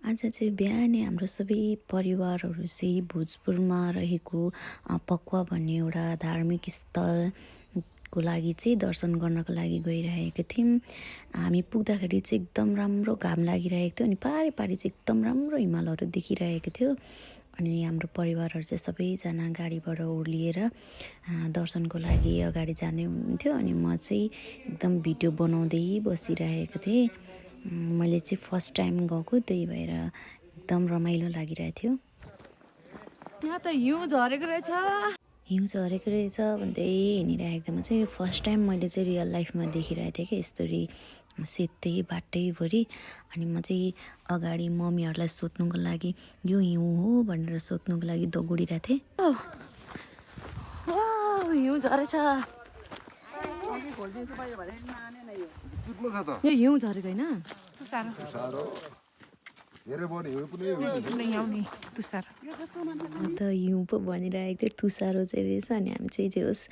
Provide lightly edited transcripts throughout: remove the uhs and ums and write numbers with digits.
आज चाहिँ बिहानै हाम्रो सबै परिवारहरू चाहिँ भोजपुरमा रहेको पक्वा भन्ने एउटा धार्मिक स्थलको लागि चाहिँ दर्शन गर्नको लागि गइरहेको थियौँ। हामी पुग्दाखेरि चाहिँ एकदम राम्रो घाम लागिरहेको थियो अनि पारि चाहिँ एकदम राम्रो हिमालहरू देखिरहेको थियो। अनि हाम्रो परिवारहरू चाहिँ सबैजना गाडीबाट ओर्लिएर दर्शनको लागि अगाडि जाँदै हुनुहुन्थ्यो अनि म चाहिँ एकदम भिडियो बनाउँदै बसिरहेको थिएँ। मैले चाहिँ फर्स्ट टाइम गएको, त्यही भएर एकदम रमाइलो लागिरहेको थियो। यहाँ त हिउँ झरेको रहेछ भन्दै हिँडिरहेको थिएँ। म चाहिँ फर्स्ट टाइम मैले चाहिँ रियल लाइफमा देखिरहेको थिएँ कि यस्तरी सेतै बाटैभरि। अनि म चाहिँ अगाडि मम्मीहरूलाई सोध्नुको लागि यो हिउँ हो भनेर सोध्नुको लागि दौडिरहेको थिएँ। हिउँ झरेछ। यो हिउँ झरेको होइन, अन्त हिउँ पो भनिरहेको थियो, तुसारो चाहिँ रहेछ। अनि हामी चाहिँ जे होस्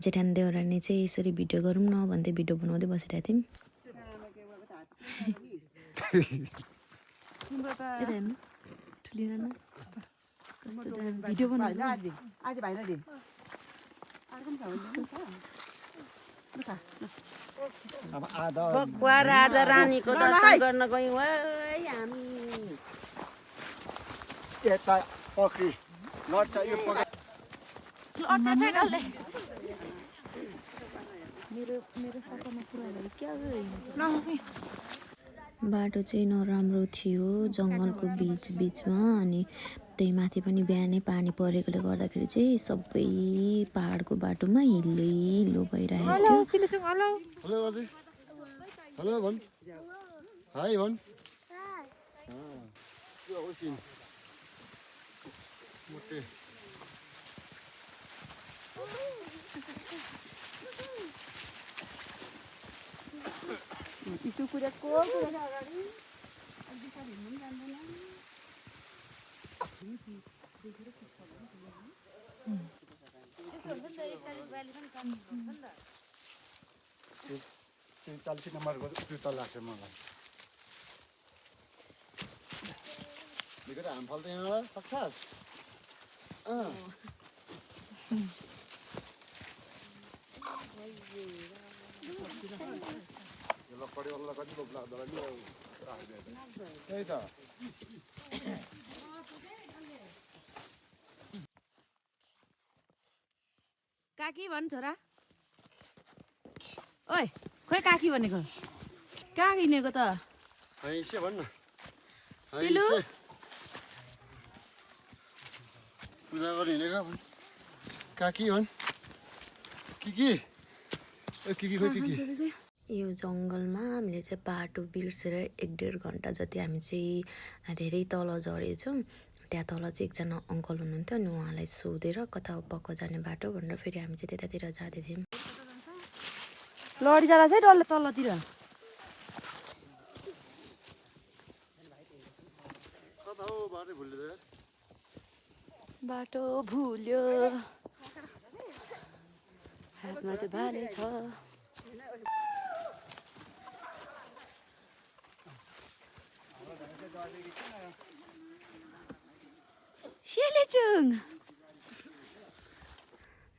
जेठान देउरानी चाहिँ यसरी भिडियो गरौँ न भन्दै भिडियो बनाउँदै बसिरहेको थियौँ। भिडियो पक्वा राजा रानीको दर्शन गर्न गयौँ है हामी। यता पक्री लड्छ यो बाटो चाहिँ नराम्रो थियो, जङ्गलको बिचमा। अनि त्यही माथि पनि बिहानै पानी परेकोले गर्दाखेरि चाहिँ सबै पहाडको बाटोमा हिलो भइरहेको थियो। हेलो भन्, हाई भन्। त्यो 40 नम्बरको जुत्ता लाग्छ मलाई। निकै हाम फाल्दैन सक्छस्? यो लकडीवाला कति लोक लाग्दो नि त्यही त। काकी भन् छोरा। ओइ खोइ काकी भनेको कहाँ हिँडेको त? हैसे भन् न। सिलु पूजा गरी हिँडेको भन्। काकी भन्। किकी खोइ किकी। यो जङ्गलमा हामीले चाहिँ बाटो बिर्सेर 1-1.5 घन्टा जति हामी चाहिँ धेरै तल झरेछौँ। त्यहाँ तल चाहिँ एकजना अङ्कल हुनुहुन्थ्यो अनि उहाँलाई सोधेर कता पक्का जाने बाटो भनेर फेरि हामी चाहिँ त्यतातिर जाँदै थियौँ। लडी जाला चाहिँ डल्ले तल्लोतिर। बाटो भुल्यो, हातमा चाहिँ भाले छ।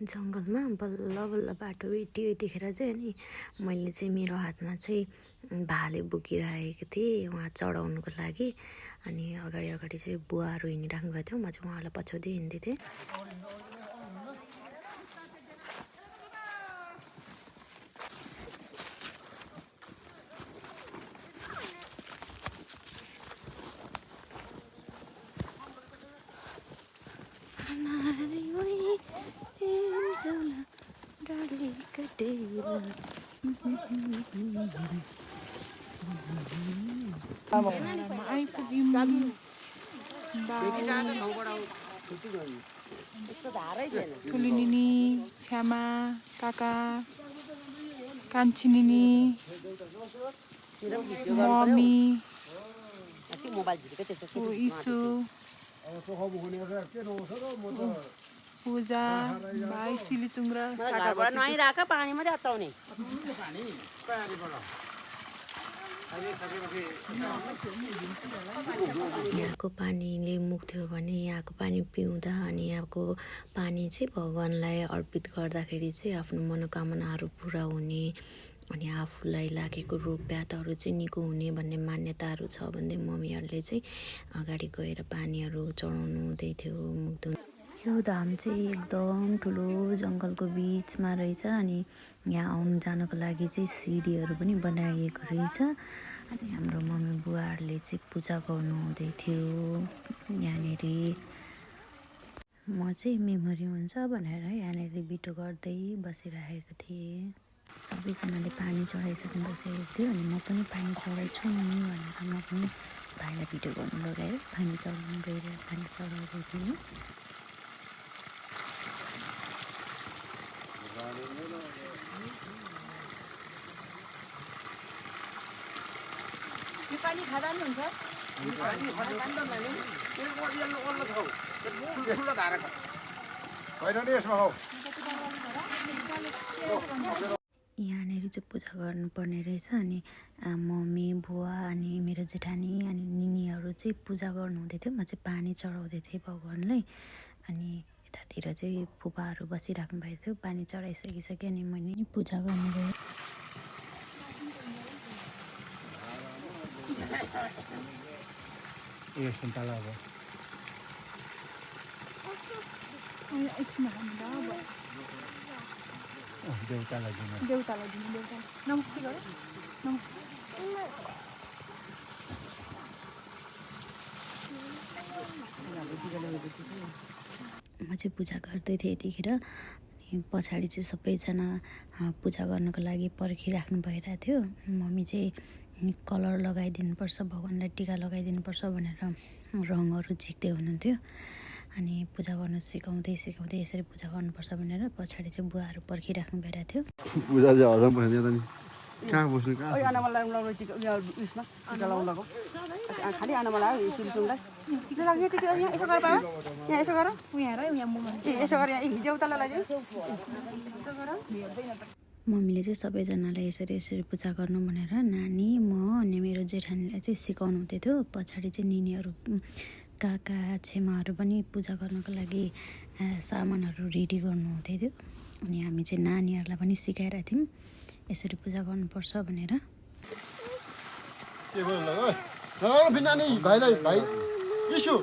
जङ्गलमा बल्ल बाटो भेटियो। यतिखेर चाहिँ अनि मैले चाहिँ मेरो हातमा चाहिँ भाले बोकिरहेको थिएँ उहाँ चढाउनुको लागि। अनि अगाडि चाहिँ बुवाहरू हिँडिराख्नु भएको थियो, म चाहिँ उहाँलाई पछ्याउँदै हिँड्दै थिएँ। ठुलिनिनी, छ्यामा, काका, कान्छिनिनी, मम्मी, इसु, पूजा, भाइ सिलिचुङ्ग्रा घरबाट नुहाइराख, पानी मात्रै अचाउने। यहाँको पानीले मुख थियो भने यहाँको पानी पिउँदा अनि यहाँको पानी चाहिँ भगवानलाई अर्पित गर्दाखेरि चाहिँ आफ्नो मनोकामनाहरू पुरा हुने अनि आफूलाई लागेको रोग व्याधहरू चाहिँ निको हुने भन्ने मान्यताहरू छ भन्दै मम्मीहरूले चाहिँ अगाडि गएर पानीहरू चढाउनु हुँदै थियो मुख धुन। यो धाम चाहिँ एकदम ठुलो जङ्गलको बिचमा रहेछ अनि यहाँ आउनु जानको लागि चाहिँ सिडीहरू पनि बनाइएको रहेछ। अनि हाम्रो मम्मी बुवाहरूले चाहिँ पूजा गर्नु हुँदै थियो यहाँनिर। म चाहिँ मेमोरी हुन्छ भनेर यहाँनिर भिडियो गर्दै बसिरहेको थिएँ। सबैजनाले पानी चढाइसक्नु बसेको थियो अनि म पनि पानी चढाउँछु नि भनेर म पनि भाइलाई भिडियो गर्नु लगाएँ। पानी चढाउनु गएर पानी चढाउँदै थिएँ। पानी खाँदा पनि हुन्छ यहाँनिर चाहिँ पूजा गर्नुपर्ने रहेछ अनि मम्मी बुवा अनि मेरो जेठानी अनि निनीहरू चाहिँ पूजा गर्नुहुँदै थियो। म चाहिँ पानी चढाउँदै थिएँ भगवानलाई। अनि यतातिर चाहिँ फुपाहरू बसिराख्नु भएको थियो। पानी चढाइसकिसक्यो अनि मैले पूजा गर्नु गएँ। देउतालाई दिनु नमस्ते गर म चाहिँ पूजा गर्दै थिएँ यतिखेर। अनि पछाडि चाहिँ सबैजना पूजा गर्नको लागि पर्खिराख्नु भइरहेको थियो। मम्मी चाहिँ कलर लगाइदिनुपर्छ भगवानलाई टिका लगाइदिनुपर्छ भनेर रङहरू झिक्दै हुनुहुन्थ्यो। अनि पूजा गर्न सिकाउँदै यसरी पूजा गर्नुपर्छ भनेर पछाडि चाहिँ बुवाहरू पर्खिराख्नु भइरहेको थियो। पूजा चाहिँ हजम भयो नि कहाँ बस्नु कहाँ खालि आना मलाई सिलचुङलाई टिका लाग्यो टिका यहाँ यसो गर बाबा यहाँ यसो गर यसो गर यहाँ देउतालाई लैजाऊ यसो गर। मम्मीले चाहिँ सबैजनालाई यसरी पूजा गर्नु भनेर नानी म अनि मेरो जेठानीलाई चाहिँ सिकाउनु हुँदै थियो। पछाडि चाहिँ निनीहरू काका छेमाहरू पनि पूजा गर्नको लागि सामानहरू रेडी गर्नु हुँदै थियो। अनि हामी चाहिँ नानीहरूलाई पनि सिकाइरहेको थियौँ यसरी पूजा गर्नुपर्छ भनेर। के गर्नु नानी भाइलाई भाइ यसो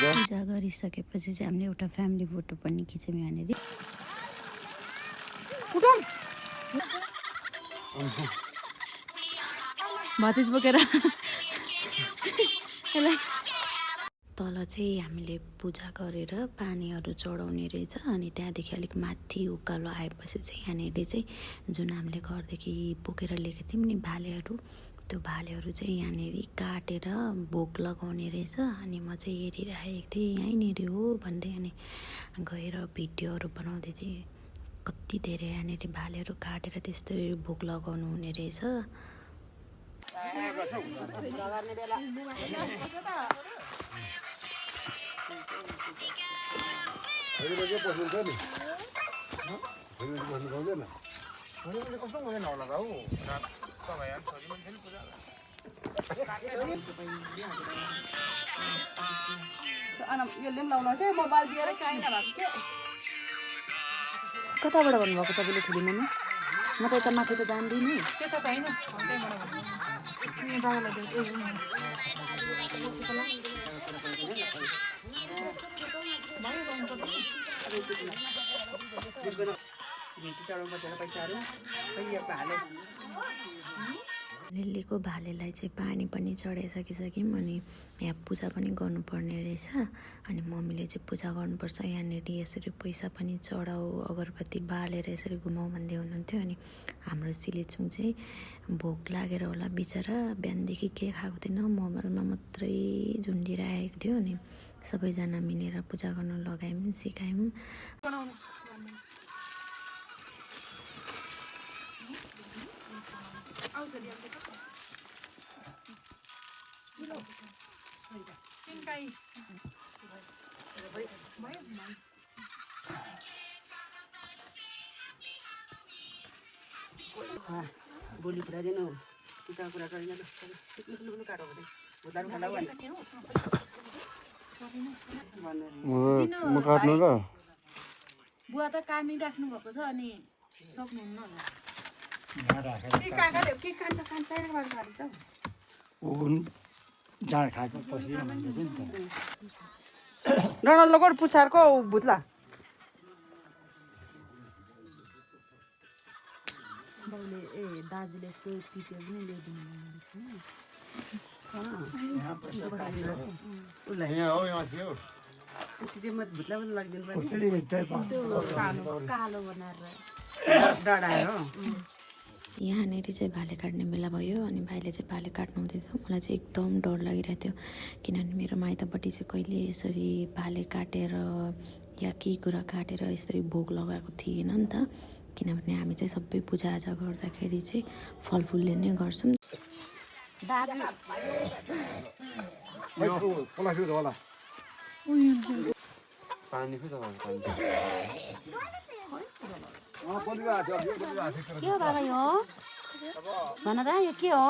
पूजा गरिसकेपछि चाहिँ हामीले एउटा फ्यामिली फोटो पनि खिच्यौँ यहाँनिर। भातिज बोकेर तल चाहिँ हामीले पूजा गरेर पानीहरू चढाउने रहेछ। अनि त्यहाँदेखि अलिक माथि उकालो आएपछि चाहिँ यहाँनिर चाहिँ जुन हामीले घरदेखि बोकेर ल्याएको थियौँ नि भालेहरू त्यो भालेहरू चाहिँ यहाँनिर काटेर भोग लगाउने रहेछ। अनि म चाहिँ हेरिरहेको थिएँ यहीँनिर हो भन्दै अनि गएर भिडियोहरू बनाउँदै थिएँ। कति धेरै यहाँनिर भालेहरू काटेर त्यस्तरी भोग लगाउनु हुने रहेछ। यसले पनि लाउनु थियो मोबाइल दिएर चाहिन भएको के कताबाट भन्नुभएको तपाईँले ठुली मम्मी? म त यता माथि त जान्दिनँ। त्यता त होइन भेटी चढाउनु पर्छ पैसाहरू खै यो हाले लिलीको भालेलाई चाहिँ पानी पनि चढाइसकिसक्यौँ अनि यहाँ पूजा पनि गर्नुपर्ने रहेछ अनि मम्मीले चाहिँ पूजा गर्नुपर्छ यहाँनिर यसरी पैसा पनि चढाऊ अगरबत्ती बालेर यसरी घुमाऊ भन्दै हुनुहुन्थ्यो अनि हाम्रो सिलिचुङ चाहिँ भोक लागेर होला बिचरा बिहानदेखि के खाएको थिएन मोबाइलमा मात्रै झुन्डिरहेको थियो अनि सबैजना मिलेर पूजा गर्न लगायौँ सिकायौँ। बोली फुटाइदिनु टिका कुरा गरिदिनु लुक्नु काटो भने भुताहरू खाँदा म काट्नु र बुवा त कामी राख्नु भएको छ अनि सक्नुहुन्न होला के काकाले के कान्छ कान्छ काट्छ ओभन जाँड खाएको पछि भन्दैछ नि त नगरको पुछारको भुत्ला बाउले दाजुले यसको टिपेर पनि ल्याइदिनु यहाँ हो यहाँ थियो भुत्ला पनि लगिदिनु पर्छ कसरी त्यही कालो बनाएर डढाएर यहाँनिर चाहिँ भाले काट्ने बेला भयो अनि भाइले चाहिँ भाले काट्नु हुँदैछ मलाई चाहिँ एकदम डर लागिरहेको थियो किनभने मेरो माइतपट्टि चाहिँ कहिले यसरी भाले काटेर या केही कुरा काटेर यसरी भोग लगाएको थिएन नि त किनभने हामी चाहिँ सबै पूजाआजा गर्दाखेरि चाहिँ फलफुलले नै गर्छौँ। होला पानी खै त के हो बाबा यो भन त यो के हो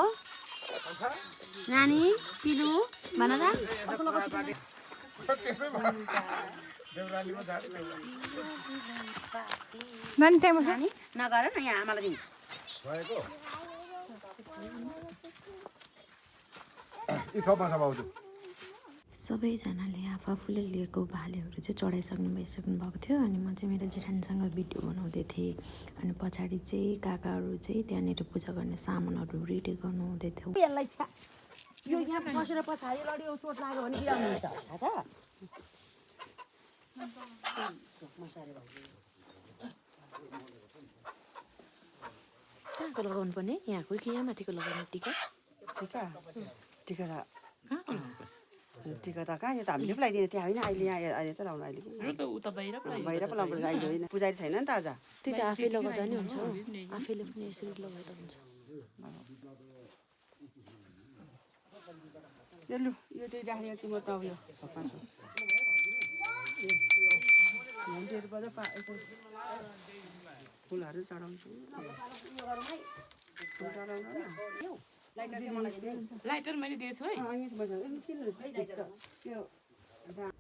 नानी चिलु भन त नानी टाइम नानी नगर न यहाँ आमालाई दिनु सबैजनाले आफूले लिएको भालेहरू चाहिँ चढाइसक्नु भइसक्नु भएको थियो अनि म चाहिँ मेरो जेठानीसँग भिडियो बनाउँदै थिएँ अनि पछाडि चाहिँ काकाहरू चाहिँ त्यहाँनिर पूजा गर्ने सामानहरू रेडी गर्नु हुँदै थियो। यसलाई यो यहाँ बसेर पछाडि लड्यो चोट लाग्यो भने बिराउनु हुन्छ थाहा छ कहाँको लगाउनु पर्ने यहाँको कि यहाँ माथिको लगाउने टिका टिका टिका त टिका त कहाँ यो त हामीले पो लगाइदिने त्यहाँ होइन अहिले यहाँ अहिले त लाउनु अहिले बाहिर पो लाउनु पर्छ अहिले होइन पुजारी छैन नि त आज त्यो त आफै लगाउँदा नि हुन्छ आफैले पनि यसरी लगाउँदा हुन्छ। यो लु यो त्यही राखेर चाहिँ म त उयो फुलहरू चढाउँछु लाइटर मैले दिएछु है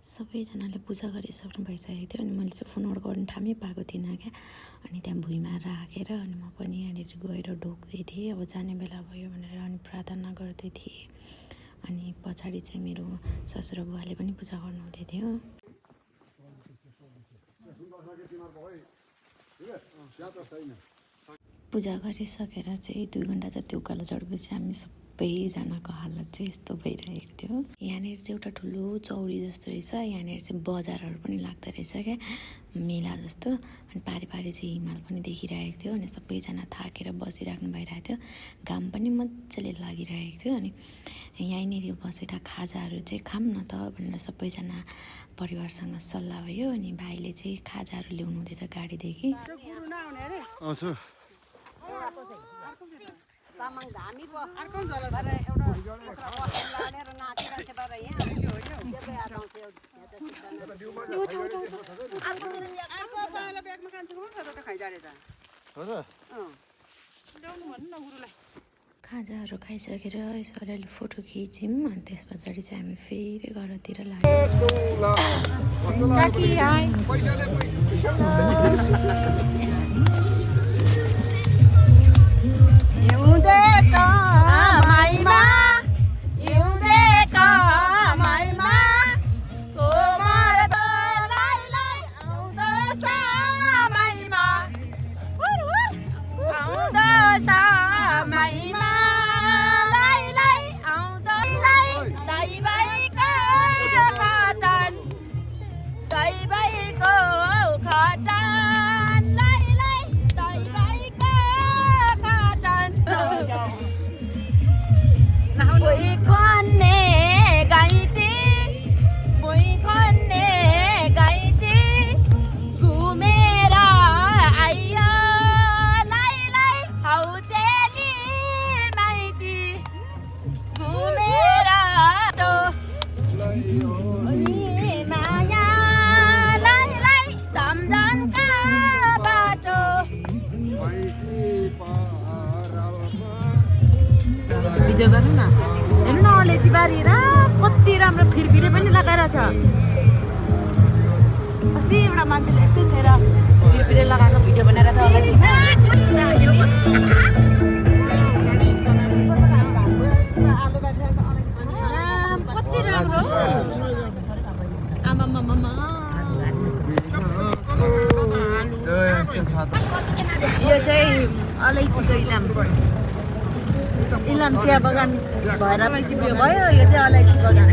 सबैजनाले पूजा गरिसक्नु भइसकेको थियो अनि मैले चाहिँ फोनबाट गर्नु ठामै पाएको थिइनँ क्या अनि त्यहाँ भुइँमा राखेर अनि म पनि यहाँनिर गएर ढोक्दै थिएँ अब जाने बेला भयो भनेर अनि प्रार्थना गर्दै थिएँ अनि पछाडि चाहिँ मेरो ससुरा बुवाले पनि पूजा गर्नुहुँदै थियो। पूजा गरिसकेर चाहिँ 2 घन्टा जति उकालो चढेपछि हामी सबैजनाको हालत चाहिँ यस्तो भइरहेको थियो। यहाँनिर चाहिँ एउटा ठुलो चौरी जस्तो रहेछ यहाँनिर चाहिँ बजारहरू पनि लाग्दो रहेछ क्या मेला जस्तो अनि पारी पारी चाहिँ हिमाल पनि देखिरहेको थियो अनि सबैजना थाकेर बसिराख्नु भइरहेको थियो घाम पनि मजाले लागिरहेको थियो अनि यहीँनिर बसेर खाजाहरू चाहिँ खाऊँ न त भनेर सबैजना परिवारसँग सल्लाह भयो अनि भाइले चाहिँ खाजाहरू ल्याउनु हुँदै थियो गाडीदेखि। खाजाहरू खाइसकेर यसो अलिअलि फोटो खिच्यौँ अनि त्यस पछाडि चाहिँ हामी फेरि घरतिर मायालाई सम्झनका बाटो भिडियो गर्नु न हेर्नु न अलैँची बारी कति राम्रो फिरफिरे पनि लगाएर छ अस्ति एउटा मान्छेले यस्तै थिएर फिरफिरे लगाएको भिडियो बनाएर त कति राम्रो आमामामा यो चाहिँ अलैँचीको इलाम चिया बगान भएर पछि उयो भयो यो चाहिँ अलैँची बगान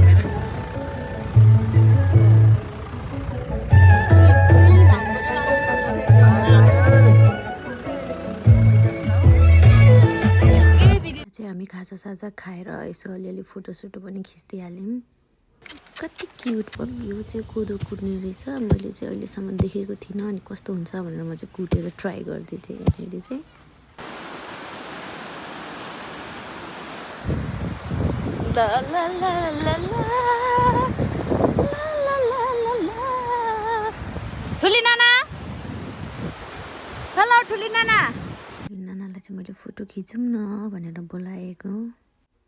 हामी खाजासाजा खाएर यसो अलिअलि फोटोसोटो पनि खिचिदिइहाल्यौँ कति क्युट भयो यो चाहिँ कोदो कुट्ने रहेछ मैले चाहिँ अहिलेसम्म देखेको थिइनँ अनि कस्तो हुन्छ भनेर म चाहिँ कुटेर ट्राई गर्दै थिएँ यहाँनिर चाहिँ ला ला ला ला ला ठुली नाना हेलो ठुली नाना नानालाई चाहिँ मैले फोटो खिचौँ न भनेर बोलाएको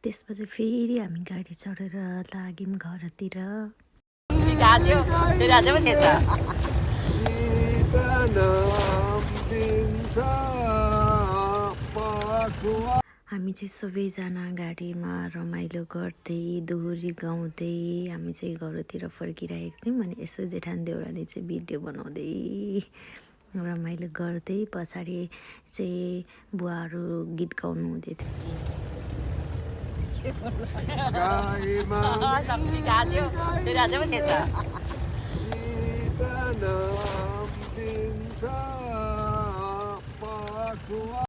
त्यसपछि फेरि हामी गाडी चढेर लाग्यौँ घरतिर हामी चाहिँ सबैजना गाडीमा रमाइलो गर्दै दोहोरी गाउँदै हामी चाहिँ घरतिर फर्किरहेको थियौँ अनि यसो जेठान देउराले चाहिँ भिडियो बनाउँदै रमाइलो गर्दै पछाडि चाहिँ बुवाहरू गीत गाउनु हुँदै थियो